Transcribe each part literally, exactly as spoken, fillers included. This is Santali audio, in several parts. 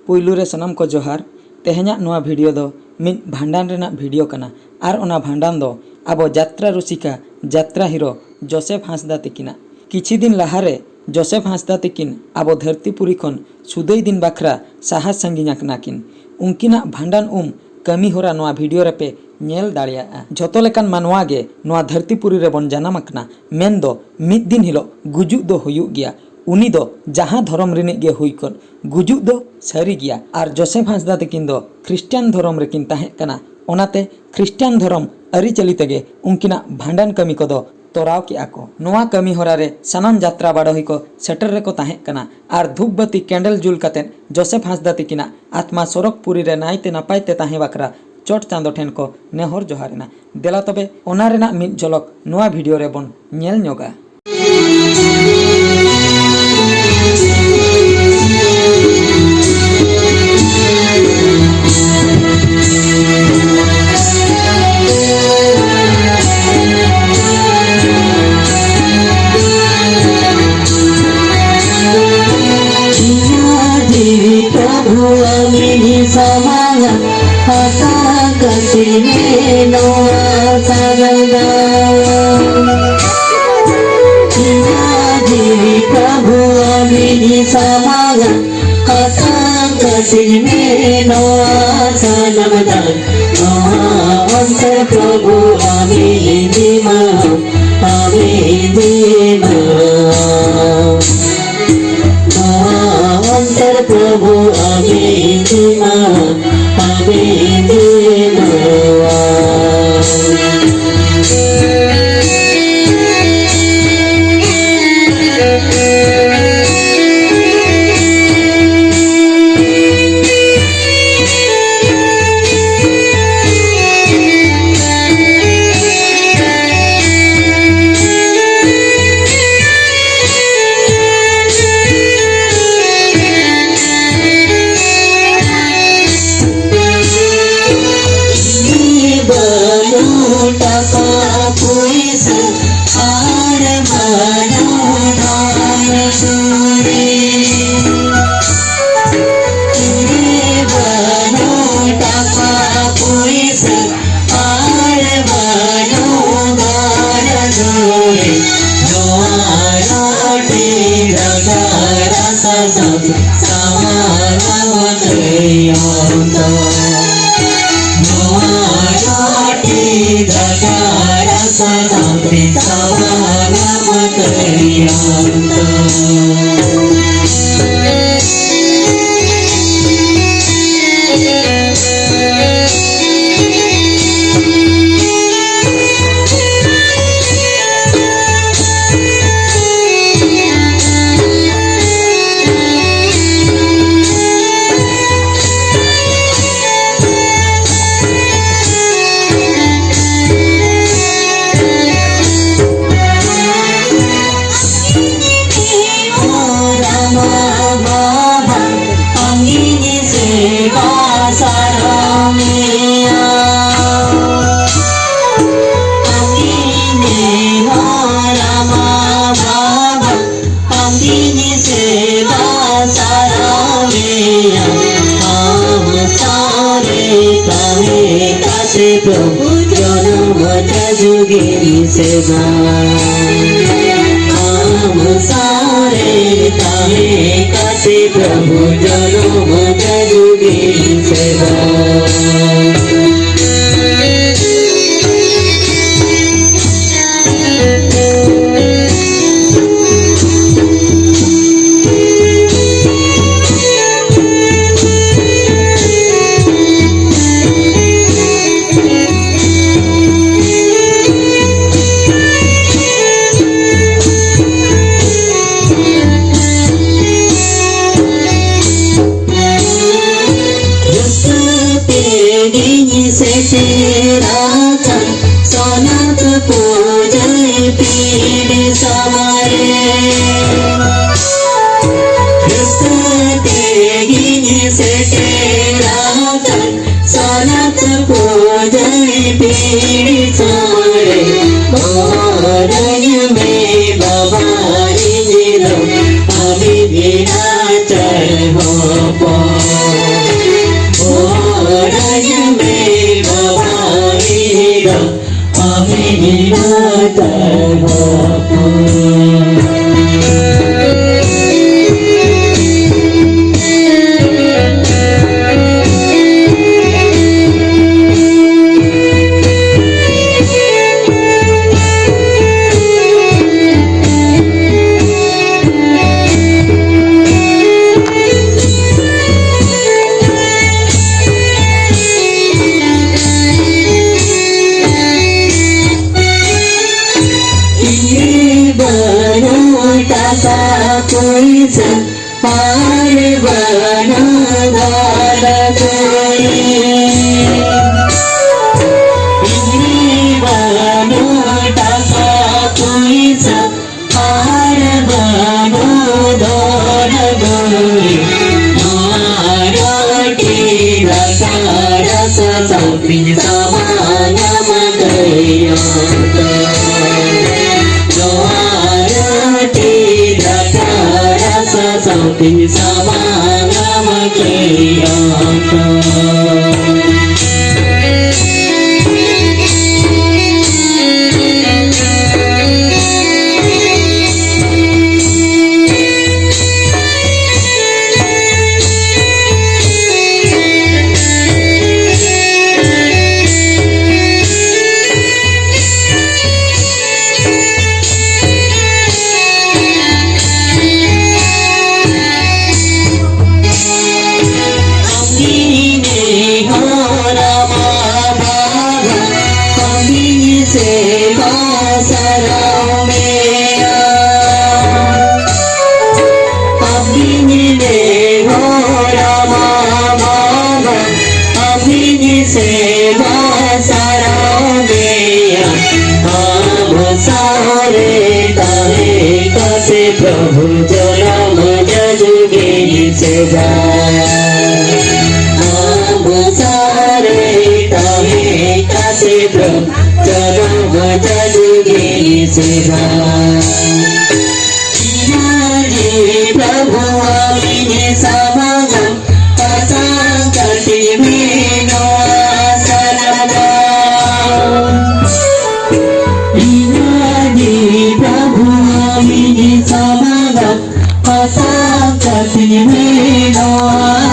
ᱯᱩᱭᱞᱩ ᱨᱮ ᱥᱟᱱᱟᱢ ᱠᱚ ᱡᱚᱦᱟᱨ᱾ ᱛᱮᱦᱮᱧᱟᱜ ᱱᱚᱣᱟ ᱵᱷᱤᱰᱤᱭᱳ ᱫᱚ ᱢᱤᱫ ᱵᱷᱟᱸᱰᱟᱱ ᱨᱮᱱᱟᱜ ᱵᱷᱤᱰᱤᱭᱳ ᱠᱟᱱᱟ, ᱟᱨ ᱚᱱᱟ ᱵᱷᱟᱸᱰᱟᱱ ᱫᱚ ᱟᱵᱚ ᱡᱟᱛᱨᱟ ᱨᱩᱥᱤᱠᱟ, ᱡᱟᱛᱨᱟ ᱦᱤᱨᱳ ᱡᱳᱥᱮᱯᱷ ᱦᱟᱸᱥᱫᱟ ᱛᱤᱠᱤᱱᱟᱜ᱾ ᱠᱤᱪᱷᱤ ᱫᱤᱱ ᱞᱟᱦᱟᱨᱮ ᱡᱳᱥᱮᱯᱷ ᱦᱟᱸᱥᱫᱟ ᱛᱤᱠᱤᱱ ᱟᱵᱚ ᱫᱷᱟᱹᱨᱛᱤᱯᱩᱨᱤ ᱠᱷᱚᱱ ᱥᱩᱫᱟᱹᱭ ᱫᱤᱱ ᱵᱟᱠᱷᱨᱟ ᱥᱟᱦᱟ ᱥᱟᱺᱜᱤᱧ ᱟᱠᱟᱱᱟ ᱠᱤᱱ᱾ ᱩᱱᱠᱤᱱᱟᱜ ᱵᱷᱟᱸᱰᱟᱱ ᱩᱢ ᱠᱟᱹᱢᱤ ᱦᱚᱨᱟ ᱱᱚᱣᱟ ᱵᱷᱤᱰᱤᱭᱳ ᱨᱮᱯᱮ ᱧᱮᱞ ᱫᱟᱲᱮᱭᱟᱜᱼᱟ᱾ ᱡᱷᱚᱛᱚ ᱞᱮᱠᱟᱱ ᱢᱟᱱᱣᱟ ᱜᱮ ᱱᱚᱣᱟ ᱫᱷᱟᱹᱨᱛᱤᱯᱩᱨᱤ ᱨᱮᱵᱚᱱ ᱡᱟᱱᱟᱢ ᱟᱠᱟᱱᱟ, ᱢᱮᱱᱫᱚ ᱢᱤᱫ ᱫᱤᱱ ᱦᱤᱞᱳᱜ ᱜᱩᱡᱩᱜ ᱫᱚ ᱦᱩᱭᱩᱜ ᱜᱮᱭᱟ᱾ ᱩᱱᱤ ᱫᱚ ᱡᱟᱦᱟᱸ ᱫᱷᱚᱨᱚᱢ ᱨᱤᱱᱤᱡ ᱜᱮ ᱦᱩᱭ ᱠᱚᱫ, ᱜᱩᱡᱩᱜ ᱫᱚ ᱥᱟᱹᱨᱤ ᱜᱮᱭᱟ᱾ ᱟᱨ ᱡᱳᱥᱮᱯᱷ ᱦᱟᱸᱥᱫᱟ ᱛᱤᱠᱤᱱ ᱫᱚ ᱠᱷᱨᱤᱥᱴᱟᱱ ᱫᱷᱚᱨᱚᱢ ᱨᱮᱠᱤᱱ ᱛᱟᱦᱮᱸ ᱠᱟᱱᱟ, ᱚᱱᱟᱛᱮ ᱠᱷᱨᱤᱥᱴᱟᱱ ᱫᱷᱚᱨᱚᱢ ᱟᱹᱨᱤᱪᱟᱹᱞᱤ ᱛᱮᱜᱮ ᱩᱱᱠᱤᱱᱟᱜ ᱵᱷᱟᱸᱰᱟᱱ ᱠᱟᱹᱢᱤ ᱠᱚᱫᱚ ᱛᱚᱨᱟᱣ ᱠᱮᱜᱼᱟ ᱠᱚ᱾ ᱱᱚᱣᱟ ᱠᱟᱹᱢᱤ ᱦᱚᱨᱟ ᱨᱮ ᱥᱟᱱᱟᱢ ᱡᱟᱛᱨᱟ ᱵᱟᱰᱚᱦᱤ ᱠᱚ ᱥᱮᱴᱮᱨ ᱨᱮᱠᱚ ᱛᱟᱦᱮᱸ ᱠᱟᱱᱟ ᱟᱨ ᱫᱷᱩᱯ ᱵᱟᱹᱛᱤ ᱠᱮᱱᱰᱮᱞ ᱡᱩᱞ ᱠᱟᱛᱮ ᱡᱳᱥᱮᱯᱷ ᱦᱟᱸᱥᱫᱟ ᱛᱤᱠᱤᱱᱟᱜ ᱟᱛᱢᱟ ᱥᱚᱨᱚᱜᱽ ᱯᱩᱨᱤ ᱨᱮ ᱱᱟᱭᱛᱮ ᱱᱟᱯᱟᱭ ᱛᱮ ᱛᱟᱦᱮᱸ ᱵᱟᱠᱷᱨᱟ ᱪᱚᱴ ᱪᱟᱸᱫᱚ ᱴᱷᱮᱱ ᱠᱚ ᱱᱮᱦᱚᱨ ᱡᱚᱦᱟᱨ ᱮᱱᱟ᱾ ᱫᱮᱞᱟ ᱛᱚᱵᱮ ᱚᱱᱟ ᱨᱮᱱᱟᱜ ᱢᱤᱫ ᱡᱷᱚᱞᱚᱠ ᱱᱚᱣᱟ ᱵᱷᱤᱰᱤᱭᱳ ᱨᱮᱵᱚᱱ ᱧᱮᱞ ᱧᱚᱜᱟ᱾ ᱡᱤᱣᱤ ᱯᱨᱚᱵᱷᱩ ᱟᱢᱤᱡ ᱥᱟᱢᱟᱝ ᱦᱟᱥᱟ ᱠᱟᱹᱴᱤᱡ ᱱᱚᱣᱟ ᱥᱟᱨᱱᱟ᱾ ᱤᱧᱟᱹᱜ ᱡᱤᱣᱤ ᱯᱨᱚᱵᱷᱩ ᱟᱢᱤᱡ ᱥᱟᱢᱟᱝ ᱦᱟᱥᱟ ᱠᱟᱹᱴᱤᱡ ᱱᱚᱣᱟ ᱥᱟᱨᱱᱟ᱾ ᱱᱚᱣᱟ ᱚᱱᱛᱚᱨ ᱯᱨᱚᱵᱷᱩ ᱟᱢᱤᱡ ᱡᱤᱢᱟ, ᱟᱢᱤᱡ ᱡᱤᱢᱟ᱾ ᱱᱚᱣᱟ ᱚᱱᱛᱚᱨ ᱯᱨᱚᱵᱷᱩ ᱟᱢᱤᱡ ᱡᱤᱢᱟ, ᱟᱢᱤᱡ ᱡᱤᱢᱟ᱾ ᱟᱢ ᱥᱟᱶᱨᱮ ᱛᱟᱦᱮᱸ ᱠᱟᱛᱮ ᱯᱨᱚᱵᱷᱩ ᱡᱚᱱᱚᱢ ᱡᱟᱡᱩᱜᱤᱧ ᱥᱮᱵᱟ᱾ ᱟᱢ ᱥᱟᱶᱨᱮ ᱛᱟᱦᱮᱸ ᱠᱟᱛᱮ ᱯᱨᱚᱵᱷᱩ ᱡᱚᱱᱚᱢ ᱡᱟᱡᱩᱜᱤᱧ ᱥᱮᱵᱟ᱾ ᱨᱟᱹᱥᱠᱟᱹ ᱛᱮᱜᱤᱧ ᱥᱮᱴᱮᱨ ᱟᱠᱟᱱ ᱥᱚᱱᱚᱛ ᱯᱩᱡᱟᱹᱭ ᱯᱤᱲ ᱥᱟᱢᱟᱝ ᱨᱮ᱾ ᱨᱟᱹᱥᱠᱟᱹ ᱛᱮᱜᱤᱧ ᱥᱮᱴᱮᱨ ᱟᱠᱟᱱ ᱥᱚᱱᱚᱛ ᱯᱩᱡᱟᱹᱭ ᱯᱤᱲ ᱥᱟᱢᱟᱝ ᱨᱮ᱾ ᱜᱚᱲᱚᱧ ᱢᱮ ᱵᱟᱵᱟ, ᱤᱧ ᱫᱚ ᱟᱢᱤᱡ ᱱᱟᱪᱟᱨ ᱦᱚᱯᱚᱱ᱾ ᱜᱚᱲᱚᱧ ᱢᱮ ᱵᱟᱵᱟ, ᱤᱧ ᱫᱚ ᱟᱢᱤᱡ ᱱᱟᱪᱟᱨ ᱦᱚᱯᱚᱱ᱾ ᱤᱧ ᱵᱟᱹᱱᱩᱜ ᱴᱟᱠᱟ ᱯᱩᱭᱥᱟᱹ ᱟᱨ ᱵᱟᱹᱱᱩᱜ ᱫᱷᱚᱱ ᱫᱩᱨᱤᱵᱽ᱾ ᱤᱧ ᱵᱟᱹᱱᱩᱜ ᱴᱟᱠᱟ ᱯᱩᱭᱥᱟᱹ ᱟᱨ ᱵᱟᱹᱱᱩᱜ ᱫᱷᱚᱱ ᱫᱩᱨᱤᱵᱽ᱾ ᱱᱚᱣᱟ ᱨᱩᱴᱤ ᱫᱟᱠᱟ ᱨᱟᱥᱟ ᱥᱟᱶᱛᱮᱧ ᱥᱟᱢᱟᱝ ᱟᱢᱟ ᱜᱟᱹᱭ ᱦᱚᱯᱚᱱ᱾ ᱱᱚᱣᱟ ᱨᱩᱴᱤ ᱫᱟᱠᱟ ᱨᱟᱥᱟ ᱥᱟᱶᱛᱮᱧ ᱥᱟᱢᱟᱝ ᱟᱢᱟ ᱟᱢ ᱥᱟᱶᱨᱮ ᱛᱟᱦᱮᱸ ᱠᱟᱛᱮ ᱯᱨᱚᱵᱷᱩ ᱡᱚᱱᱚᱢ ᱡᱟᱡᱩᱜᱤᱧ ᱥᱮᱵᱟ᱾ ᱟᱢ ᱥᱟᱶᱨᱮ ᱛᱟᱦᱮᱸ ᱠᱟᱛᱮ ᱯᱨᱚᱵᱷᱩ ᱡᱚᱱᱚᱢ ᱡᱟᱡᱩᱜᱤᱧ ᱥᱮᱵᱟ᱾ ᱤᱧᱟᱹᱜ ᱡᱤᱣᱤ ᱯᱨᱚᱵᱷᱩ ᱟᱢᱤᱧ ᱥᱟᱢᱟᱝᱟ, ᱯᱟᱥᱟᱝ ᱠᱟᱹᱴᱤᱡ ᱢᱮ ᱱᱚᱣᱟ ᱥᱟᱨᱱᱟ᱾ ᱤᱧᱟᱹᱜ ᱡᱤᱣᱤ ᱯᱨᱚᱵᱷᱩ ᱟᱢᱤᱧ ᱥᱟᱢᱟᱝᱟ, ᱯᱟᱥᱟᱝ ᱠᱟᱹᱴᱤᱡ ᱢᱮ ᱱᱚᱣᱟ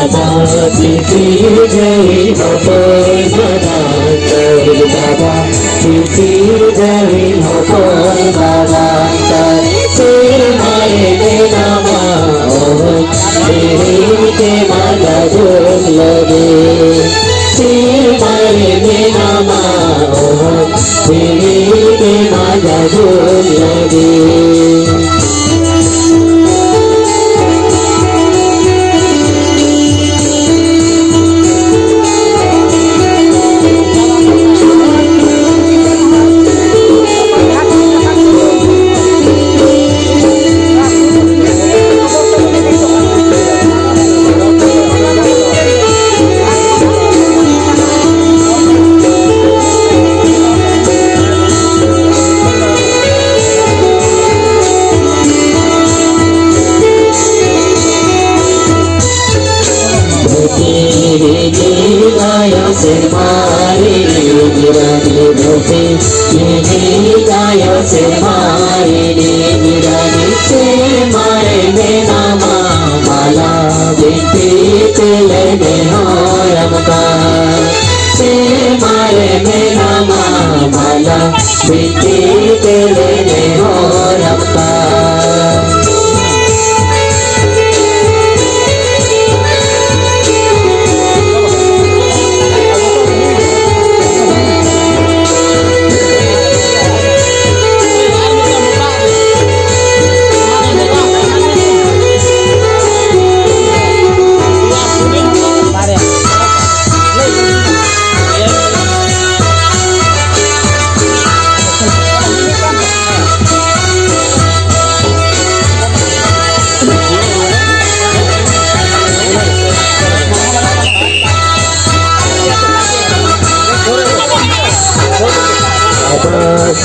ᱵᱟᱵᱟ ᱵᱤᱴᱤ ᱜᱟᱹᱭ ᱦᱚᱯᱚᱱ ᱵᱟᱵᱟ ᱛᱟᱹᱨᱤ, ᱵᱟᱵᱟ ᱵᱤᱴᱤ ᱜᱟᱹᱭ ᱦᱚᱯᱚᱱ ᱵᱟᱵᱟ ᱛᱟᱹᱨᱤ, ᱥᱮᱨᱢᱟ ᱨᱮ ᱢᱮᱱᱟᱢᱟ ᱚᱦᱚ, ᱥᱮᱨᱮᱧ ᱛᱮ ᱢᱟ ᱜᱟᱡᱚᱞ ᱞᱟᱹᱜᱤᱫ᱾ ᱥᱮᱨᱢᱟ ᱨᱮ ᱢᱮᱱᱟᱢᱟ ᱚᱦᱚ, ᱥᱮᱨᱮᱧ ᱛᱮ ᱢᱟ ᱜᱟᱡᱚᱞ ᱞᱟᱹᱜᱤᱫ᱾ ᱥᱮᱨᱢᱟ ᱨᱮ ᱢᱮᱱᱟᱢᱟ ᱢᱟᱞᱟ ᱵᱤᱱᱛᱤ ᱛᱮᱞᱮ ᱱᱮᱦᱚᱨᱟᱢ ᱠᱟᱱ᱾ ᱥᱮᱨᱢᱟ ᱨᱮ ᱢᱮᱱᱟᱢᱟ ᱢᱟᱞᱟ ᱵᱤᱱᱛᱤ ᱛᱮᱞᱮ ᱱᱮᱦᱚᱨᱟᱢ ᱠᱟᱱ᱾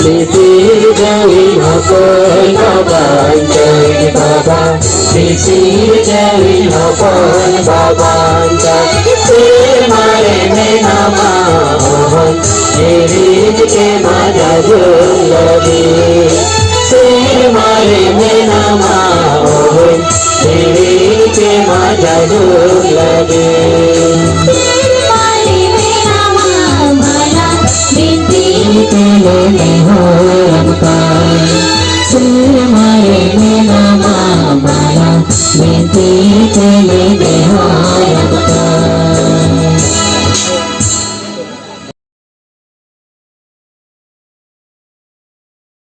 ᱵᱤᱱᱛᱤ ᱡᱟᱹᱣᱤ ᱦᱚᱯᱚᱱ ᱵᱟᱵᱟᱧ ᱪᱟᱹᱭ ᱵᱟᱵᱟ, ᱵᱤᱱᱛᱤ ᱡᱟᱹᱣᱤ ᱦᱚᱯᱚᱱ ᱵᱟᱵᱟᱧ ᱪᱟᱹᱭ᱾ ᱥᱮᱨᱢᱟ ᱨᱮ ᱢᱮᱱᱟᱢᱟ ᱚᱦᱚᱧ ᱦᱤᱲᱤᱧ ᱠᱮᱢᱟ ᱡᱟᱹᱡᱩᱜ ᱞᱟᱹᱜᱤᱫ᱾ ᱥᱮᱨᱢᱟ ᱨᱮ ᱢᱮᱱᱟᱢᱟ ᱚᱦᱚᱧ ᱦᱤᱲᱤᱧ ᱠᱮᱢᱟ ᱡᱟᱹᱡᱩᱜ ᱞᱟᱹᱜᱤᱫ᱾ ᱥᱮᱨᱢᱟ ᱨᱮ ᱢᱮᱱᱟᱢᱟ ᱢᱟᱨᱟᱝ ᱵᱤᱱᱛᱤ ᱛᱮᱞᱮ ᱱᱮᱦᱚᱨ ᱟᱢ ᱠᱟᱱᱟ᱾